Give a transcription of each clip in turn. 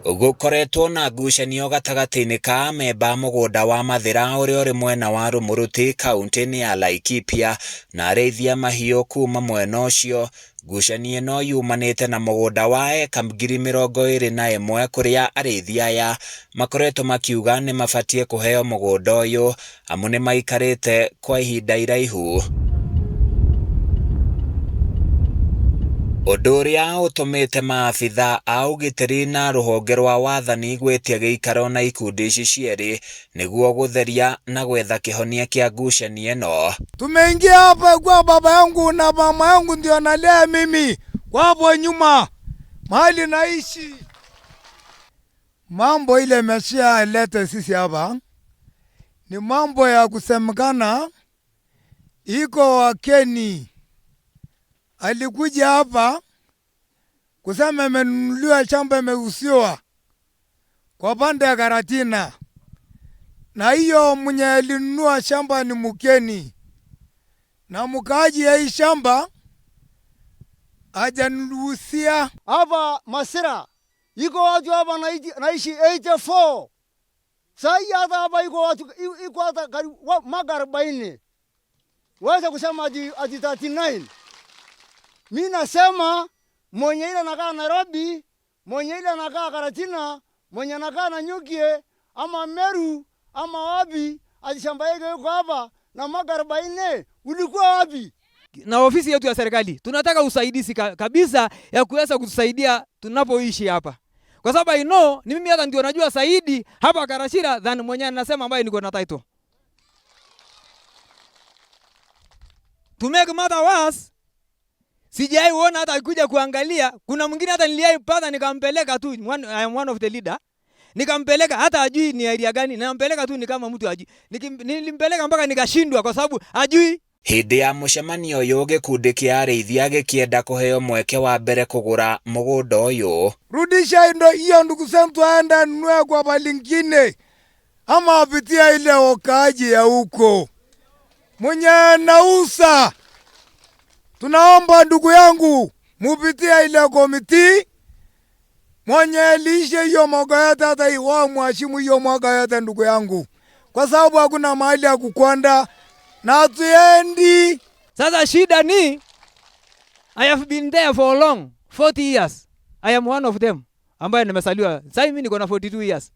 Gũkoretwo na ngucanio gatagatĩ-inĩ ka amemba a mũgũnda wa Mathĩra ũrĩa ũrĩ mwena wa Rumuruti kaunti-inĩ ya Laikipia na arĩithia mahiũ kuma mwena ũcio. Ngucanio ĩno yumanĩte na mũgũnda wa eka 21,000 kũrĩa arĩithia aya makoretwo makiuga nĩ mabatiĩ kũheo mũgũnda ũyũ amu nĩ maikarĩte kwa ihinda iraihu. Ũndũ ũrĩa ũtũmĩte maabitha a ũgitĩri na rũhonge rwa wathani gwĩtia gĩikaro na ikundi ici cierĩ nĩguo gũtheria na gwetha kĩhonia kĩa ngucanio ĩno. Tumeingia hapa kwa baba yangu na mama yangu ndio analea mimi kwa hapo nyuma mahali naishi. Mambo ile imeshia lete sisi hapa ni mambo ya kusemekana, iko wakeni alikuja hapa kusema imenunuliwa shamba imeusiwa kwa pande ya Karatina, na hiyo mwenye alinunua shamba ni mkeni na mkaaji ya hii shamba hajanunusia. Hapa Masira iko watu hapa naishi 84. Sai hata hapa iko watu iko hata karibu mwaka 40. Waweza kusema ati 39. Mimi nasema mwenye ile anakaa Nairobi, mwenye ile anakaa Karatina, mwenye anakaa Nanyukie ama Meru ama wapi, ati shamba yake iko hapa na mwaka 40, ulikuwa wapi? Na ofisi yetu ya serikali tunataka usaidizi kabisa ya kuweza kutusaidia tunapoishi hapa, kwa sababu I know ni mimi hata ndio najua zaidi hapa Karachira than mwenye anasema ambaye niko na title. To make matter worse, sijai uona hata akikuja kuangalia. Kuna mwingine hata niliaipata nikampeleka tu, I am one of the leader. Nikampeleka hata ajui ni area gani, nampeleka tu ni kama mtu ajui. Nilimpeleka mpaka nikashindwa kwa sababu ajui. Hĩndĩ ya mũcemanio ũyũ gĩkundi kĩa arĩithia gĩkĩenda kũheo mweke wa mbere kũgũra mũgũnda ũyũ. Rudisha ndo hiyo ndugu zetu aende anunue kwa balingine ama apitia ile wakaaji ya huko. Mwenye nausa, tunaomba ndugu yangu mupitia ile komiti mwenye lishe hiyo mwaka yote, hata iwa mwashimu hiyo mwaka yote ndugu yangu, kwa sababu hakuna mahali ya kukwenda na tuendi. Sasa shida ni I have been there for long, 40 years. I am one of them ambaye nimesaliwa. Sasa mimi niko na 42 years.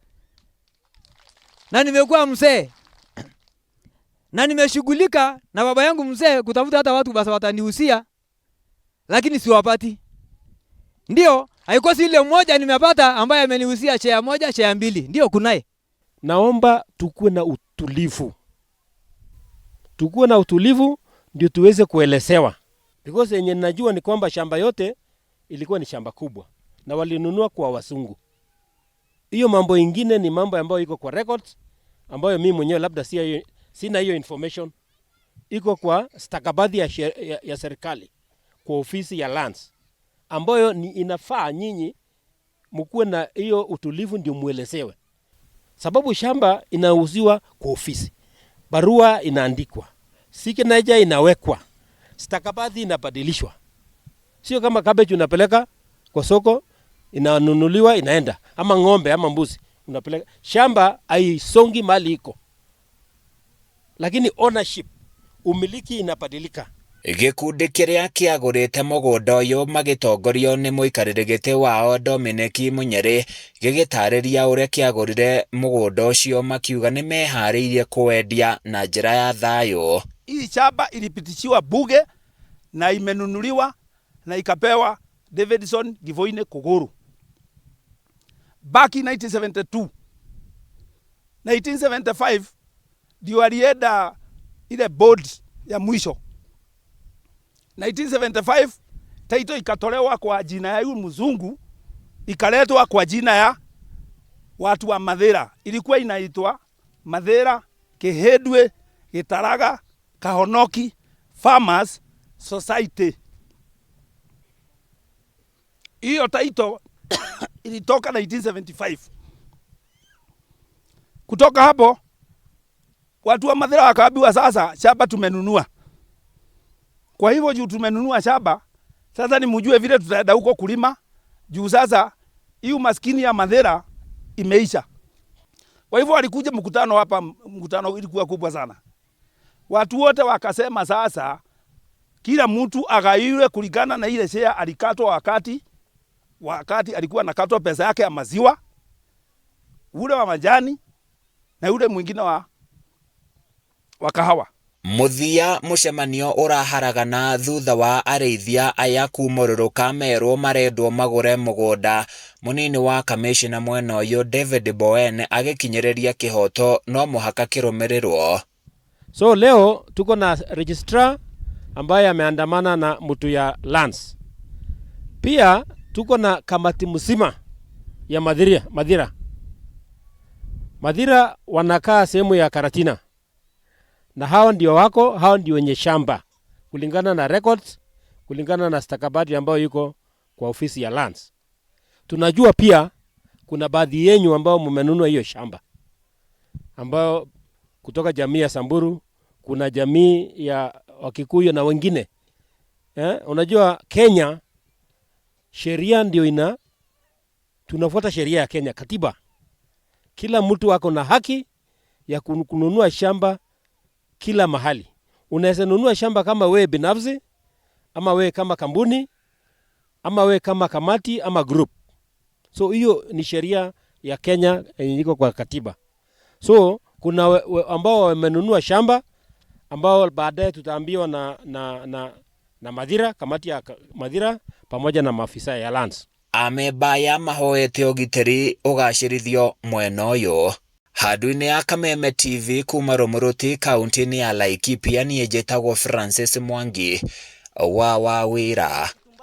Na nimekuwa mzee. Na nimeshughulika na baba yangu mzee kutafuta hata watu basi watanihusia, lakini siwapati. Ndio, haikosi ile mmoja nimepata ambaye amenihusia share moja, share mbili. Ndio kunaye. Naomba tukue na utulivu. Tukue na utulivu ndio tuweze kuelezewa. Because yenye ninajua ni kwamba shamba yote ilikuwa ni shamba kubwa na walinunua kwa wasungu. Hiyo mambo ingine ni mambo ambayo iko kwa records ambayo mimi mwenyewe labda sina hiyo information. Iko kwa stakabadhi ya serikali kwa ofisi ya lands ambayo ni inafaa nyinyi mkuwe na hiyo utulivu ndio muelezewe. Sababu shamba inauziwa kwa ofisi, barua inaandikwa, signature inawekwa, stakabadhi inabadilishwa. Sio kama cabbage unapeleka kwa soko inanunuliwa inaenda, ama ng'ombe ama mbuzi unapeleka. Shamba haisongi mali iko, lakini ownership, umiliki inabadilika. Gĩkundi kĩrĩa kĩagũrĩte mũgũnda ũyũ magĩtongorio nĩ mũikarĩri gĩtĩ wao Dominic Munyere gĩgĩtarĩria ũrĩa kĩagũrire mũgũnda ũcio makiuga nĩ meharĩirie kũwendia na njĩra ya thayũ. Hii shamba ilipitishiwa bunge na imenunuliwa na ikapewa Davidson Givoine Kuguru back in 1972. 1975 ndio alienda ile board ya mwisho. 1975 title ikatolewa kwa jina ya yule mzungu ikaletwa kwa jina ya watu wa Mathira. Ilikuwa inaitwa Mathira Kihedwe Gitaraga Kahonoki Farmers Society. Hiyo title ilitoka 1975. Kutoka hapo watu wa Mathira wakaambiwa sasa shamba tumenunua. Kwa hivyo juu tumenunua shamba, sasa ni mjue vile tutaenda huko kulima. Juu sasa Hii umaskini ya Mathira imeisha. Kwa hivyo walikuja mkutano hapa, mkutano ilikuwa kubwa sana. Watu wote wakasema sasa kila mtu agaiwe kulingana na ile share alikatwa wakati alikuwa anakatwa pesa yake ya maziwa, ule wa majani na ule mwingine wa kahawa. Mũthia mũcemanio ũraharagana thutha wa arĩithia aya kumũrũrũka merwo marendwo magũre mũgũnda. Mũnini wa kamishna mwena ũyũ David Bowen agĩkinyĩrĩria kĩhoto no mũhaka kĩrũmĩrĩrwo. So leo tuko na registrar ambaye ameandamana na mtu ya lands. Pia tuko na kamati mzima ya Mathira. Mathira wanakaa sehemu ya Karatina, na hao ndio wako, hao ndio wenye shamba kulingana na records, kulingana na stakabadhi ambayo iko kwa ofisi ya lands. Tunajua pia kuna baadhi yenyu ambao mmenunua hiyo shamba ambayo kutoka jamii ya Samburu, kuna jamii ya Wakikuyu na wengine. Unajua Kenya sheria ndio ina, tunafuata sheria ya Kenya, katiba. Kila mtu ako na haki ya kununua shamba kila mahali. Unaweza nunua shamba kama wewe binafsi, ama wewe kama kampuni, ama wewe kama kamati ama group. So hiyo ni sheria ya Kenya yenye iko kwa katiba. So kuna ambao wamenunua shamba ambao baadaye tutaambiwa na Mathira, kamati ya Mathira pamoja na maafisa ya lands. Amemba ya mahoete ũgitĩri ũgacĩrithio mwena ũyũ. Handũ-inĩ ya Kameme TV kuma Rũmũrũti kaunti-inĩ ya Laikipia niĩ njĩtagwo Francis Mwangi wa Wawĩra.